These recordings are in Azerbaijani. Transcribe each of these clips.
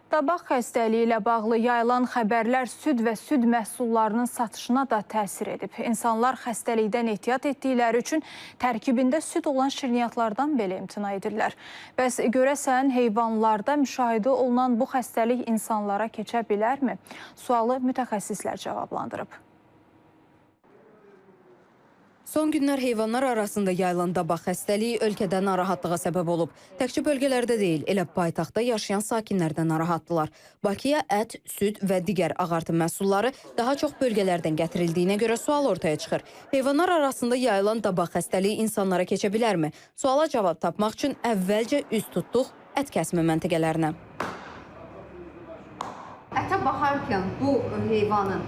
Dabaq xəstəliyi ilə bağlı yayılan xəbərlər süd və süd məhsullarının satışına da təsir edib. İnsanlar xəstəlikdən ehtiyat etdikləri üçün tərkibində süd olan şirniyyatlardan belə imtina edirlər. Bəs görəsən heyvanlarda müşahidə olunan bu xəstəlik insanlara keçə bilərmi? Sualı mütəxəssislər cavablandırıb. Son günlər heyvanlar arasında yayılan dabaq xəstəliyi ölkədə narahatlığa səbəb olub. Təkcə bölgələrdə deyil, elə paytaxtda yaşayan sakinlər də narahatdılar. Bakıya ət, süd və digər ağartı məhsulları daha çox bölgələrdən gətirildiyinə görə sual ortaya çıxır. Heyvanlar arasında yayılan dabaq xəstəliyi insanlara keçə bilərmi? Suala cavab tapmaq üçün əvvəlcə üz tutduq ət kəsimi məntəqələrinə. Ətə baxarkən bu heyvanın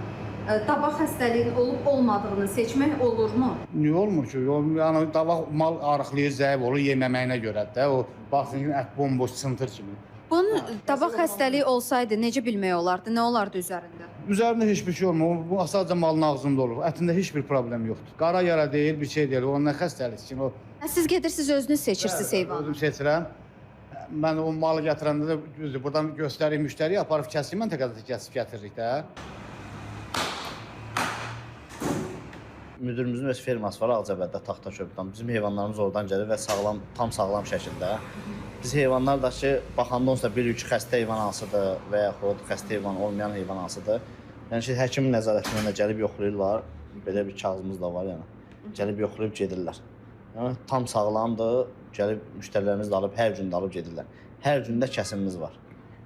dabaq xəstəliyinin olub olmadığını seçmək olurmu? Niyə olmur ki? Yəni dabaq mal arıqlayır, zəif olur yeməməyinə görə də. O baxsın ki, ət bomboş çıntır kimi. Bunun dabaq xəstəliyi olsaydı necə bilmək olardı? Nə olardı üzərində? Üzərində heç bir şey olmur. Bu sadəcə malın ağzında olur. Ətində heç bir problem yoxdur. Qara yara deyil, bir şey deyil. O nə xəstəlik kimi o. Siz gedirsiniz özünüz seçirsiniz heyvanı. Özüm seçirəm. Mən o malı gətirəndə də düzdür, buradan göstərik müştəriyə, aparıb kəsim məntəqədə kəsib gətiririk də. Müdürümüzün öz ferması var Ağcabədidə, Taxtakörpüdən. Bizim heyvanlarımız oradan gəlir və sağlam, tam sağlam şəkildə. Biz heyvanlar da ki, baxanda onsuz da bilirik ki, xəstə heyvan hansıdır və yaxud xəstə heyvan olmayan heyvan hansıdır. Yəni ki, həkim nəzarətindən də gəlib yoxlayırlar. Belə bir kağızımız da var yəni. Gəlib yoxlayıb gedirlər. Yəni tam sağlamdır. Gəlib müştərilərimiz də alıb hər gün də alıb gedirlər. Hər gün də kəsimimiz var.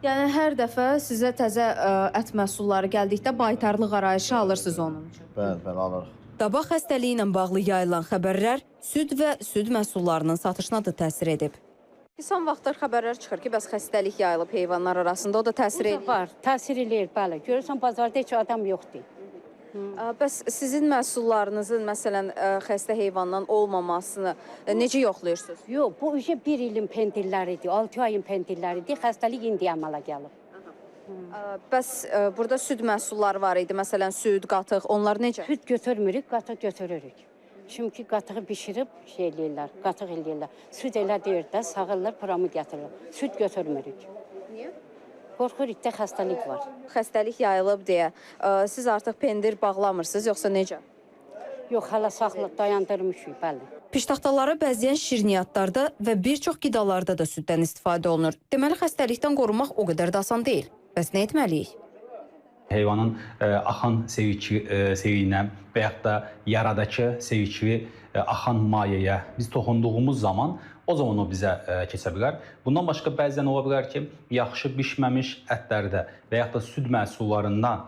Yəni hər dəfə sizə təzə ət məhsulları gəldikdə baytarlıq arayışı alırsınız onun üçün. Bəli, bəli alırıq. Dabaq xəstəliyi ilə bağlı yayılan xəbərlər süd və süd məhsullarının satışına da təsir edib. Son vaxtlar xəbərlər çıxır ki, bəs xəstəlik yayılıb heyvanlar arasında, o da təsir Bu da edir. var, təsir eləyir, bəli. Görürsən bazarda heç adam yoxdur. Bəs sizin məhsullarınızın məsələn xəstə heyvandan olmamasını necə yoxlayırsınız? Yox, bu işə bir ilin pendirləridir, 6 ayın pendirləridir. Xəstəlik indi əmələ gəlib. Bəs burada süd məhsulları var idi, məsələn süd, qatıq, onlar necə? Süd götürmürük, qatıq götürürük. Çünki qatığı bişirib şey eləyirlər, qatıq eləyirlər. Süd elə deyir də, sağırlar, pıramı gətirir. Süd götürmürük. Niyə? Qorxuruq da xəstəlik var. Xəstəlik yayılıb deyə siz artıq pendir bağlamırsınız yoxsa necə? Yox, hələ saxlıq dayandırmışıq, bəli. Piştaxtaları bəzəyən şirniyyatlarda və bir çox qidalarda da süddən istifadə olunur. Deməli xəstəlikdən qorunmaq o qədər də asan deyil. Bəs nə etməliyik? Heyvanın axan seyiyinə və yaxud da yaradakı seyikli axan mayeyə biz toxunduğumuz zaman o zaman o bizə keçə bilər. Bundan başqa bəzən ola bilər ki, yaxşı bişməmiş ətlərdə və yaxud da süd məhsullarından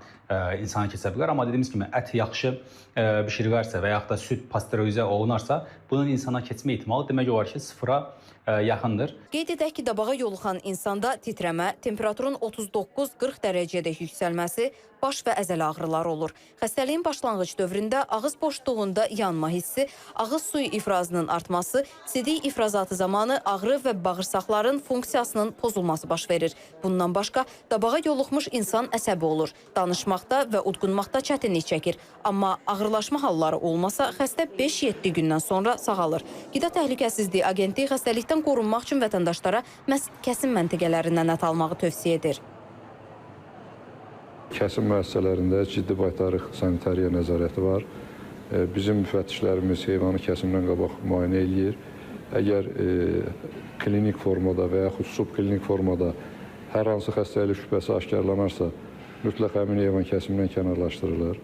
insana keçə bilər. Amma dediyimiz kimi ət yaxşı bişirilərsə və yaxud da süd pasterizə olunarsa, bunun insana keçmə ehtimalı demək olar ki, sıfıra yaxındır. Qeyd edək ki, dabağa yoluxan insanda titrəmə, temperaturun 39-40 dərəcəyədək yüksəlməsi, baş və əzələ ağrıları olur. Xəstəliyin başlanğıc dövründə ağız boşluğunda yanma hissi, ağız suyu ifrazının artması, sidik ifrazatı zamanı ağrı və bağırsaqların funksiyasının pozulması baş verir. Bundan başqa dabağa yoluxmuş insan əsəbi olur, danışmaqda və udqunmaqda çətinlik çəkir. Amma ağırlaşma halları olmasa xəstə 5-7 gündən sonra sağalır. Qida Təhlükəsizliyi Agentliyi xəstəlikdən qorunmaq üçün vətəndaşlara məhz kəsim məntəqələrindən ət almağı tövsiyə edir. Kəsim müəssisələrində ciddi baytarlıq sanitariya nəzarəti var. Bizim müfəttişlərimiz heyvanı kəsimdən qabaq müayinə eləyir. Əgər klinik formada və yaxud subklinik formada hər hansı xəstəlik şübhəsi aşkarlanarsa, mütləq həmin heyvan kəsimdən kənarlaşdırılır.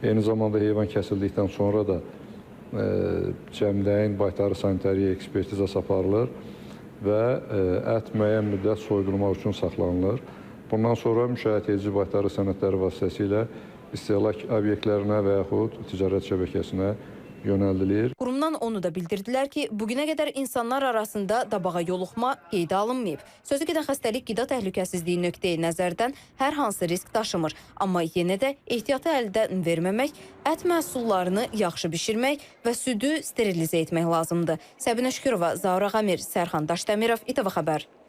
Eyni zamanda heyvan kəsildikdən sonra da cəmdəyin baytarı sanitariya ekspertizası aparılır və ət müəyyən müddət soyudulmaq üçün saxlanılır. Bundan sonra müşayiət edici baytarı sənədləri vasitəsilə istehlak obyektlərinə və yaxud ticarət şəbəkəsinə yönəldilir. Qurumdan onu da bildirdilər ki, bugünə qədər insanlar arasında dabağa yoluxma qeydə alınmayıb. Sözü gedən xəstəlik qida təhlükəsizliyi nöqteyi nəzərdən hər hansı risk daşımır. Amma yenə də ehtiyatı əldən verməmək, ət məhsullarını yaxşı bişirmək və südü sterilizə etmək lazımdır. Səbinə Şükürova, Zaur Ağamir, Sərxan Daşdəmirov, İTV Xəbər.